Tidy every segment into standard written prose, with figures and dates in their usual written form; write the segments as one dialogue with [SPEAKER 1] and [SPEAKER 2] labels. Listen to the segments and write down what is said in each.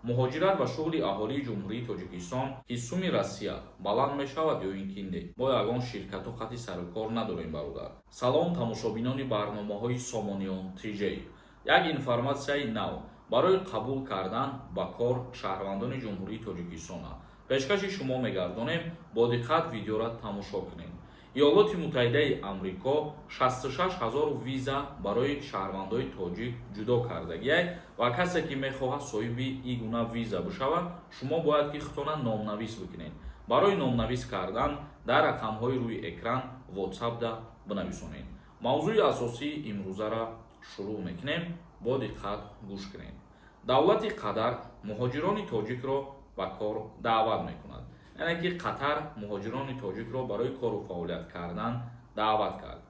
[SPEAKER 1] Муҳоҷират ва шуғли аҳолии Ҷумҳурии Тоҷикистон, ки суми Россия баланд мешавад ё ин ки не. Мо ягон ширкату хати сарукор надорем, бародар. Салом, тамошобинони барномаҳои Сомониён ТЖ. Як информатсияи нав барои қабул кардан ба кор шаҳрвандони Ҷумҳурии Тоҷикистона пешкаши шумо мегардонем. Бо диққат видеоро тамошо кунед. Иёлоти Муттаҳидаи Амрико 66 ҳазор виза барои шаҳрвандои тоҷик ҷудо кардагиай ва касе ки мехоҳад соҳиби ин гуна виза бишавад, шумо бояд ки худтона номнавис бикунед. Барои номнавис кардан дар рақамҳои рӯи экран WhatsApp-да бинависонед. Мавзӯи асосии имрӯзаро шурӯъ мекунем, бо диққат гӯш кунед. Давлати Қатар муҳоҷирони тоҷикро ба кор даъват мекунад, яъне ки Қатар муҳоҷирони тоҷикро барои кору фаъолият кардан даъват кард.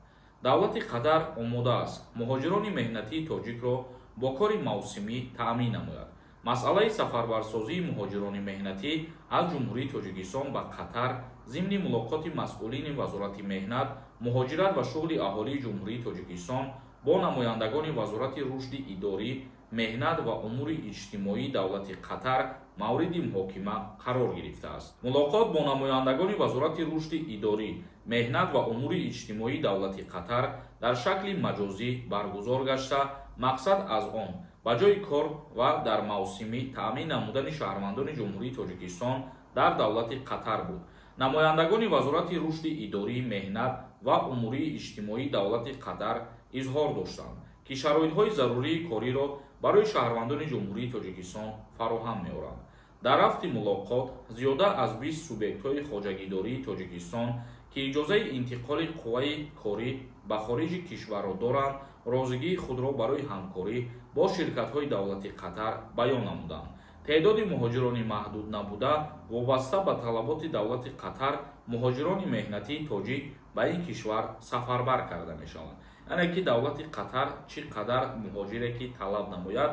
[SPEAKER 1] Давлати Қатар омода аст муҳоҷирони меҳнатии тоҷикро бо кори мавсимӣ таъмин намояд. Масъалаи сафарбарсозии муҳоҷирони меҳнатӣ аз Ҷумҳурии Тоҷикистон ба Қатар зимни мулоқоти масъулини Вазорати меҳнат, муҳоҷират ва шуғли аҳолии Ҷумҳурии Тоҷикистон бо намояндагони Вазорати рушди идорӣ, меҳнат ва умури иҷтимоии давлати Қатар мавриди муҳокима қарор гирифтааст. Мулоқот бо намояндагони Вазорати рушди идорӣ, меҳнат ва умури иҷтимоии давлати Қатар дар шакли маҷозӣ баргузор гашта, мақсад аз он ба ҷои кор ва дар мавсимӣ таъмин намудани шаҳрвандони Ҷумҳурии Тоҷикистон дар давлати Қатар буд. Намояндагони Вазорати рушди идорӣ, меҳнат ва умурии иҷтимоии давлати Қатар изҳор доштанд, ки шароитҳои зарурии кориро барои шаҳрвандони Ҷумҳурии Тоҷикистон фароҳам меоранд. Дар рафти мулоқот зиёда аз 20 субъектҳои хоҷагидории Тоҷикистон, ки иҷозаи интиқоли қувваи корӣ ба хориҷи кишварро доранд, розигии худро барои ҳамкорӣ бо ширкатҳои давлати Қатар баён намуданд. Теъдоди муҳоҷирони маҳдуд набуда, вобаста ба талаботи давлати Қатар муҳоҷирони меҳнатии тоҷик ба ин кишвар сафарбар карда мешаванд. Яъне ки давлати Қатар чӣ қадар муҳоҷире ки талаб намояд,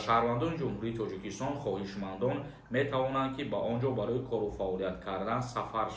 [SPEAKER 1] шаҳрвандони Ҷумҳурии Тоҷикистон хоҳишмандон метавонанд, ки ба он ҷо барои кору фаъолият кардан сафар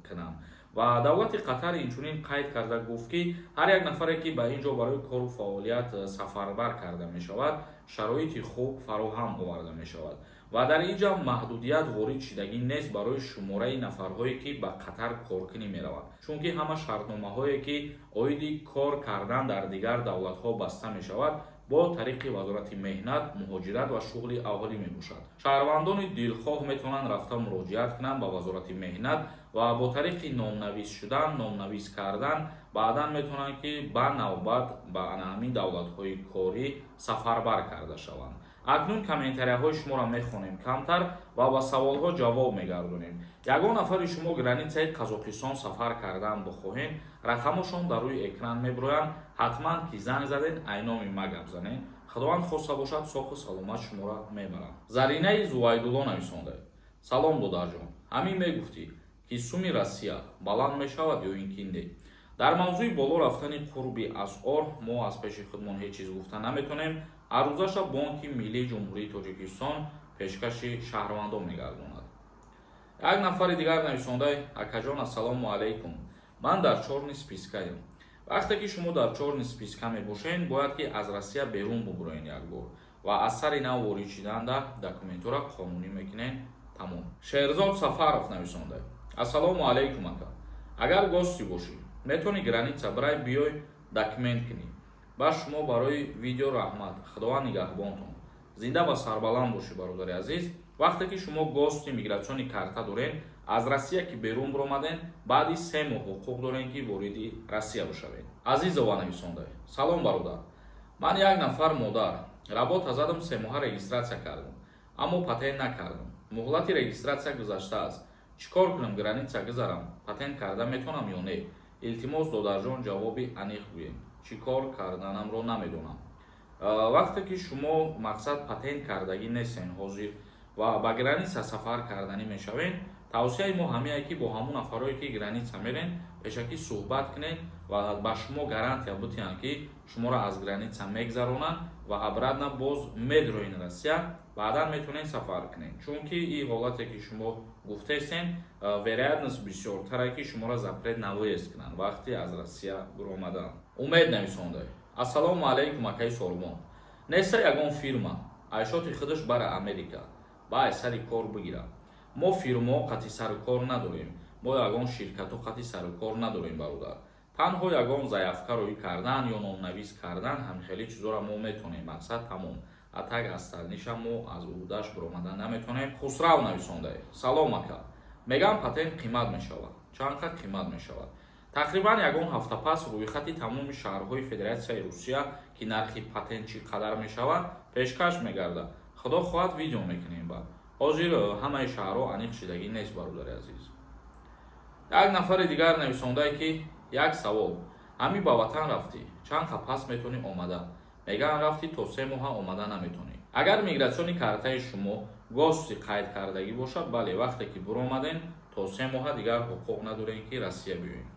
[SPEAKER 1] кунанд. Ва давлати Қатар инчунин қайд карда гуфт, ки ҳар як нафаре ки ба ин ҷо барои кору фаъолият сафарбар карда мешавад, шароити хуб фароҳам оварда мешавад ва дар ин ҷо маҳдудият ворид шидагӣ нест барои шумораи нафарҳое, ки ба Қатар коркунӣ мераванд, чунки ҳама шартномаҳое, ки оиди кор кардан дар дигар давлатҳо баста мешавад, бо тариқи Вазорати меҳнат, муҳоҷират ва шуғли аҳолӣ мебошад. Шаҳрвандони дилхоҳ метавонанд рафта муроҷиат кунанд ба Вазорати меҳнат ва бо тариқи номнавис шудан, номнавис кардан, баъдан метавонанд, ки ба навбат ба ана ҳамин давлатҳои корӣ сафарбар карда шаванд. Акнун комментарияҳои шуморо мехонем камтар ва ба саволҳо ҷавоб мегардонем. Ягон нафари шумо границаи Қазоқистон сафар кардан бихоҳем, рақамошон дар рӯи экран мебироянд. Ҳатман ки занг задед, айноми ма гап занед. Худованд хоста бошад, соҳу саломат шуморо мебарам. Заринаи Зувайдулло нависонда: «Салом, додарҷон, ҳамин мегуфтӣ, ки суми Россия баланд мешавад ё ин ки не?» Дар мавзӯи боло рафтани қурби асъор мо аз пеши худмон ҳеҷ чиз гуфта наметонем. Арӯзаша Бонки Миллии Ҷумҳурии Тоҷикистон пешкаши шаҳрвандон мегардонад. Як нафари дигар нависонда: «Акаҷон, ассалому алайкум, ман дар чёрный спискаем». Вақте ки шумо дар чёрный списка мебошед, бояд ки аз Россия берун бубуроен якбор ва аз сари нав ворид шиданда документҳоро қонунӣ мекунед, тамом. Шерзод Сафаров нависонда: «Ассалому алайкум, ака, агар гости бошӣ, метавонӣ граница бирай, биёй, документ кунӣ. Ба шумо барои видео раҳмат, Худованд нигаҳбонтон». Зинда ва сарбаланд бошӣ, бародари азиз. Вақте ки шумо гости миграционный карта доред, аз Россия ки берун биромаден, баъди 3 моҳ ҳуқуқ дорем, ки вориди Россия бошавед. Азизова нависонда: «Салом, бародар, ман як нафар модар, работа задам, 3 моҳа регистрация кардам, аммо патент накардам. Муҳлати регистрация гузаштааст. Чӣ кор кунам? Граница гузарам, патент карда метавонам ё не? Илтимос, додарҷон, ҷавоби аниқ гӯем. Чӣ кор карданамро намедонам». Вақте ки шумо, мақсад, патент кардагӣ нестен ҳозир ва ба граница сафар карданӣ мешавед, тавсияи мо ҳамее, ки бо ҳамон нафарое ки граница мерен, пешакӣ суҳбат кунед ва ба шумо гарантия бутиҳанд, ки шуморо аз граница мегзаронанд ва обратно боз медроин Россия, баъдан метавонед сафар кунед. Чунки ин ҳолате ки шумо гуфтестен, вероятность бисёртаре, ки шуморо запрет на выезд кунанд вақте аз Россия биромадан. Умед нависонда: «Ассалому алайкум, акаи Сорбон, неста ягон фирма айшоти худаш бара Америка?» Ба ай сари кор бигира. Мо фирмаҳо қати сару кор надорем, мо ягон ширкатҳо қати сару кор надорем, бародар. Танҳо ягон заявка роӣ кардан ё номнавис кардан, ҳамхели чизоро мо метонем, мақсад тамом. А так остальный ша мо аз уҳдаш баромада наметонем. Хусрав нависондаe: «Салом, ака, мегам, патент қимат мешавад. Чанд қад қимат мешавад?» Тақрибан ягон ҳафта пас рӯйхати тамоми шаҳрҳои Федератсияи Русия, ки нархи патент чӣ қадар мешавад, пешкаш мегардад. Худо хоҳад, видео мекунем. Баъд ҳозир ҳамаи шаҳрҳо аниқ шидагӣ нест, бародари азиз. Як нафари дигар нависондае, ки як савол: ҳамин ба ватан рафтӣ, чанд қа пас метавонӣ омада? Мегӯянд, рафтӣ, то 3 моҳа омада наметавонӣ. Агар миграционный картаи шумо гости қайд кардагӣ бошад, бале, вақте ки буромадем, то 3 моҳа дигар ҳуқуқ надорем, ки Россия биёем.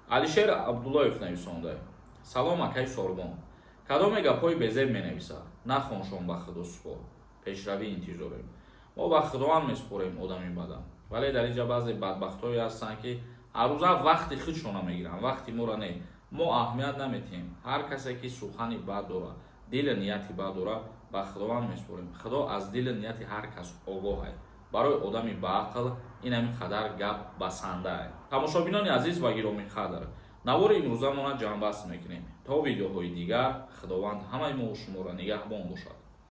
[SPEAKER 1] Алишер Абдуллоев нависонда: «Салом, акаи Сорбон, кадоме гапҳои безеб менависад, нахоншон, ба Худо супор, пешравӣ интизорем». Мо ба Худованд месупорем одами бадам, вале дар инҷа баъзе бадбахтҳое ҳастанд, ки ҳаррӯза вақти худшона мегиранд, вақти моро не. Мо аҳамият наметиҳем. Ҳар касе ки сухани бад дорад, дили нияти бад дорад, ба Худованд месупорем. Худо аз дили нияти ҳар кас огоҳ. Барои одами баақл ин ҳамин қадар гап басандаа. Тамошобинони азиз ва гиромиқадр, навори имрӯзамона ҷамъбаст мекунем. То видеоҳои дигар, Худованд ҳамаи мову шуморо нигаҳбон бошад.